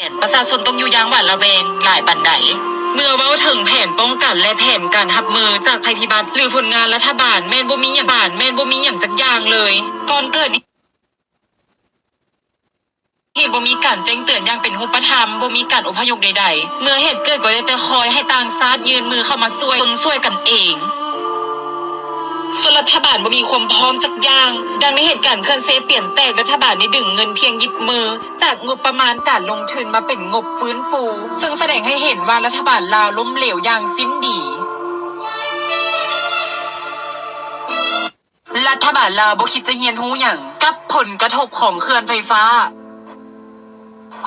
ນ ປະຊາຊົນຕ້ອງຢູ່ຢ່າງຫວາດລະແວງຫຼາຍປານໃດ? ເມື່ອເວົ້າເຖິງແຜນປ້ອງກັນ ແລະ ແຜນການຮັບມືຈາກໄພພິບັດ ຫຼື ຜົນງານລັດຖະບານ ແມ່ນບໍ່ມີຫຍັງ ບານ ແມ່ນບໍ່ມີຫຍັງຈັກຢ່າງເລີຍ. ກ່ອນເກີດ ເຫດບໍ່ມີການແຈ້ງເຕືອນຢ່າງເປັນຮູບປະທຳ, ບໍ່ມີການອົບພະຍົບໃດໆ. ເມື່ອເຫດເກີດກໍໄດ້ແຕ່ຄອຍໃຫ້ຕ່າງຊາດຍື່ນມືເຂົ້າມາຊ່ວຍ ຕົນຊ່ວຍກັນເອງ. ສ່ວນລັດຖະບານບໍ່ມີຄວາມພ້ອມຈັກຢ່າງ. ດັ່ງໃນເຫດການເຂື່ອນເຊປຽນແຕກ, ລັດຖະບານໄດ້ດຶງເງິນພຽງຢິບມືຈາກງົບປະມານການລົງທຶນມາເປັນງົບຟື້ນຟູ, ເຊິ່ງສະແດງໃຫ້ເຫັນວ່າລັດຖະບານລາວລົ້ມເຫຼວຢ່າງສິ້ນດີ. ລັດຖະບານລາວບໍ່ຄິດຈະຮຽນຮູ້ຫຍັງກັບຜົນກະທົບຂອງເຂື່ອນໄຟຟ້າ.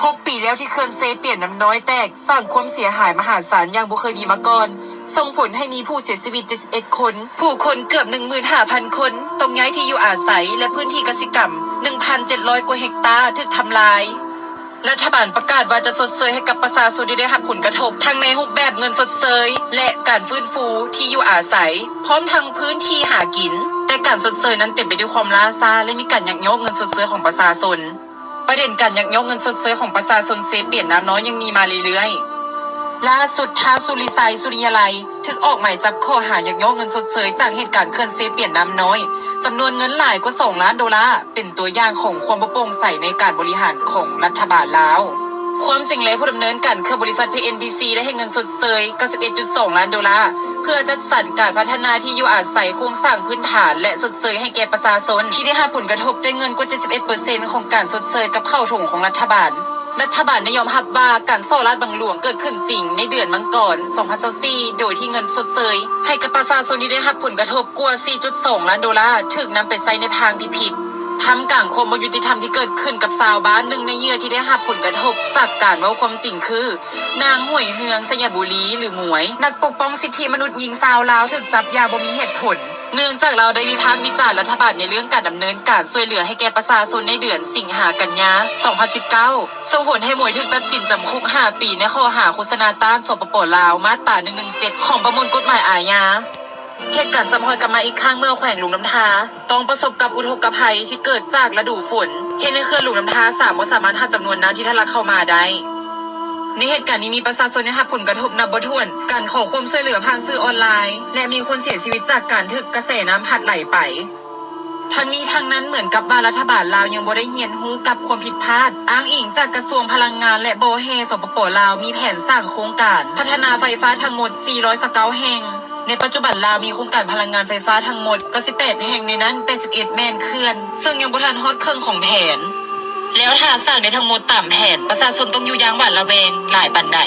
ຫົກປີແລ້ວທີ່ເຂື່ອນເຊປຽນນ້ຳນ້ອຍແຕກ, ສ້າງຄວາມເສຍຫາຍມະຫາສານຢ່າງບໍ່ເຄີຍມີມາກ່ອນ, ສົ່ງຜົນໃຫ້ມີຜູ້ເສຍຊີວິດເຈັດສິບເອັດຄົນ, ຜູ້ຄົນເກືອບໜຶ່ງໝື່ນຫ້າພັນຄົນຕ້ອງຍ້າຍທີ່ຢູ່ອາໄສ ແລະ ພື້ນທີ່ກະສິກຳໜຶ່ງພັນເຈັດຮ້ອຍກວ່າເຮັກຕາຖືກທຳລາຍ. ລັດຖະບານປະກາດວ່າຈະຊົດເຊີຍໃຫ້ກັບປະຊາຊົນທີ່ໄດ້ຮັບຜົນກະທົບ ທັງໃນຮູບແບບເງິນຊົດເຊີຍ ແລະ ການຟື້ນຟູທີ່ຢູ່ອາໄສ ພ້ອມທັງພື້ນທີ່ຫາກິນ, ແຕ່ການຊົດເຊີຍນັ້ນເຕັມໄປດ້ວຍຄວາມລ່າຊ້າ ແລະ ມີການຍັກຍອກເງິນຊົດເຊີຍຂອງປະຊາຊົນ. ປະເດັນການຍັກຍອກເງິນຊົດເຊີຍຂອງປະຊາຊົນເຊປຽນນ້ຳນ້ອຍຍັງມີມາເລື້ອຍໆ. ລ່າສຸດ ທ້າວ ສຸລິໄຊ ສຸລິຍາໄລ ຖືກອອກໝາຍຈັບຂໍ້ຫາຍັກຍອກເງິນຊົດເຊີຍຈາກເຫດການເຂື່ອນເຊປຽນນ້ຳນ້ອຍ ຈຳນວນເງິນຫຼາຍກວ່າສອງລ້ານໂດລາ, ເປັນຕົວຢ່າງຂອງຄວາມບໍ່ໂປ່ງໃສໃນການບໍລິຫານຂອງລັດຖະບານລາວ. ຄວາມຈິງແລ້ວ ຜູ້ດຳເນີນການເຂື່ອນບໍລິສັດ ພີເອັນບີຊີ ໄດ້ໃຫ້ເງິນຊົດເຊີຍເກົ້າສິບເອັດຈຸດສອງລ້ານໂດລາ ເພື່ອຈັດສັນການພັດທະນາທີ່ຢູ່ອາໄສ, ໂຄງສ້າງພື້ນຖານ ແລະ ຊົດເຊີຍໃຫ້ແກ່ປະຊາຊົນທີ່ໄດ້ຮັບຜົນກະທົບ, ແຕ່ເງິນກວ່າເຈັດສິບເອັດເປີເຊັນຂອງການຊົດເຊີຍກັບເຂົ້າຖົງຂອງລັດຖະບານ. ລັດຖະບານໄດ້ຍອມຮັບວ່າການສໍ້ລາດບັງຫຼວງເກີດຂຶ້ນຈິງໃນເດືອນມັງກອນ ສອງພັນຊາວສີ່ ໂດຍທີ່ເງິນຊົດເຊີຍໃຫ້ກັບປະຊາຊົນທີ່ໄດ້ຮັບຜົນກະທົບກວ່າສີ່ຈຸດສອງລ້ານໂດລາ ຖືກນຳໄປໃຊ້ໃນທາງທີ່ຜິດ, ທ່າມກາງຄວາມບໍ່ຍຸຕິທຳທີ່ເກີດຂຶ້ນກັບຊາວບ້ານ ໜຶ່ງໃນເຫຍື່ອທີ່ໄດ້ຮັບຜົນກະທົບຈາກການເວົ້າຄວາມຈິງຄື ນາງ ຫວຍເຮືອງ ໄຊຍະບູລີ ຫຼື ໝວຍ, ນັກປົກປ້ອງສິດທິມະນຸດຍິງຊາວລາວ ຖືກຈັບຢ່າງບໍ່ມີເຫດຜົນ ເນື່ອງຈາກລາວໄດ້ວິພາກວິຈານລັດຖະບານໃນເລື່ອງການດຳເນີນການຊ່ວຍເຫຼືອໃຫ້ແກ່ປະຊາຊົນໃນເດືອນສິງຫາ ກັນຍາ ສອງພັນສິບເກົ້າ, ສົ່ງຜົນໃຫ້ໝວຍຖືກຕັດສິນຈຳຄຸກຫ້າປີໃນຂໍ້ຫາໂຄສະນາຕ້ານ ສປປ ລາວ ມາດຕາ ໜຶ່ງໜຶ່ງເຈັດ ຂອງປະມວນກົດໝາຍອາຍາ. ເຫດການຊ້ຳຮອຍກັບມາອີກຄັ້ງເມື່ອແຂວງຫຼວງນ້ຳທາ ຕ້ອງປະສົບກັບອຸທົກກະໄພທີ່ເກີດຈາກລະດູຝົນ ເຮັດໃຫ້ເຂື່ອນຫຼວງນ້ຳທາສາມບໍ່ສາມາດຮັບຈຳນວນນ້ຳທີ່ທະລັກເຂົ້າມາໄດ້. ໃນເຫດການນີ້ມີປະຊາຊົນໄດ້ຮັບຜົນກະທົບນັບບໍ່ຖ້ວນ, ການຂໍຄວາມຊ່ວຍເຫຼືອຜ່ານສື່ອອນລາຍ ແລະ ມີຄົນເສຍຊີວິດຈາກການຖືກກະແສນ້ຳພັດໄຫຼໄປ. ທັງນີ້ທັງນັ້ນ ເໝືອນກັບວ່າລັດຖະບານລາວຍັງບໍ່ໄດ້ຮຽນຮູ້ກັບຄວາມຜິດພາດ. ອ້າງອີງຈາກກະຊວງພະລັງງານ ແລະ ບໍ່ແຮ່ ສປປ ລາວ ມີແຜນສ້າງໂຄງການພັດທະນາໄຟຟ້າທັງໝົດສີ່ຮ້ອຍຊາວເກົ້າແຫ່ງ. ໃນປັດຈຸບັນລາວມີໂຄງການພະລັງງານໄຟຟ້າທັງໝົດເກົ້າສິບແປດແຫ່ງ, ໃນນັ້ນແປດສິບເອັດແມ່ນເຂື່ອນ, ເຊິ່ງຍັງບໍ່ທັນຮອດເຄິ່ງຂອງແຜນ. ແລ້ວຖ້າສ້າງໄດ້ທັງໝົດຕາມແຜນ, ປະຊາຊົນຕ້ອງຢູ່ຢ່າງຫວາດລະແວງຫຼາຍປານໃດ?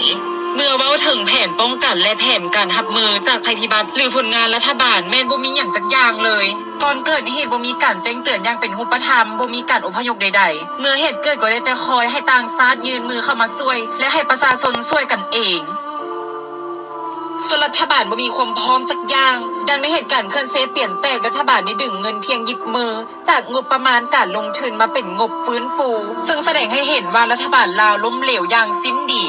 ເມື່ອເວົ້າເຖິງແຜນປ້ອງກັນ ແລະ ແຜນການຮັບມືຈາກໄພພິບັດ ຫຼື ຜົນງານລັດຖະບານ ແມ່ນບໍ່ມີຫຍັງຈັກຢ່າງເລີຍ. ກ່ອນເກີດເຫດບໍ່ມີການແຈ້ງເຕືອນຢ່າງເປັນຮູບປະທຳ, ບໍ່ມີການອົບພະຍົບໃດໆ. ເມື່ອເຫດເກີດກໍໄດ້ແຕ່ຄອຍໃຫ້ຕ່າງຊາດຍື່ນມືເຂົ້າມາຊ່ວຍ ແລະ ໃຫ້ປະຊາຊົນຊ່ວຍກັນເອງ. ສ່ວນລັດຖະບານບໍ່ມີຄວາມພ້ອມຈັກຢ່າງ. ດັ່ງໃນເຫດການເຂື່ອນເຊປຽນແຕກ, ລັດຖະບານໄດ້ດຶງເງິນພຽງຢິບມືຈາກງົບປະມານການລົງທຶນມາເປັນງົບຟື້ນຟູ, ເຊິ່ງສະແດງໃຫ້ເຫັນວ່າລັດຖະບານລາວລົ້ມເຫຼວຢ່າງສິ້ນດີ.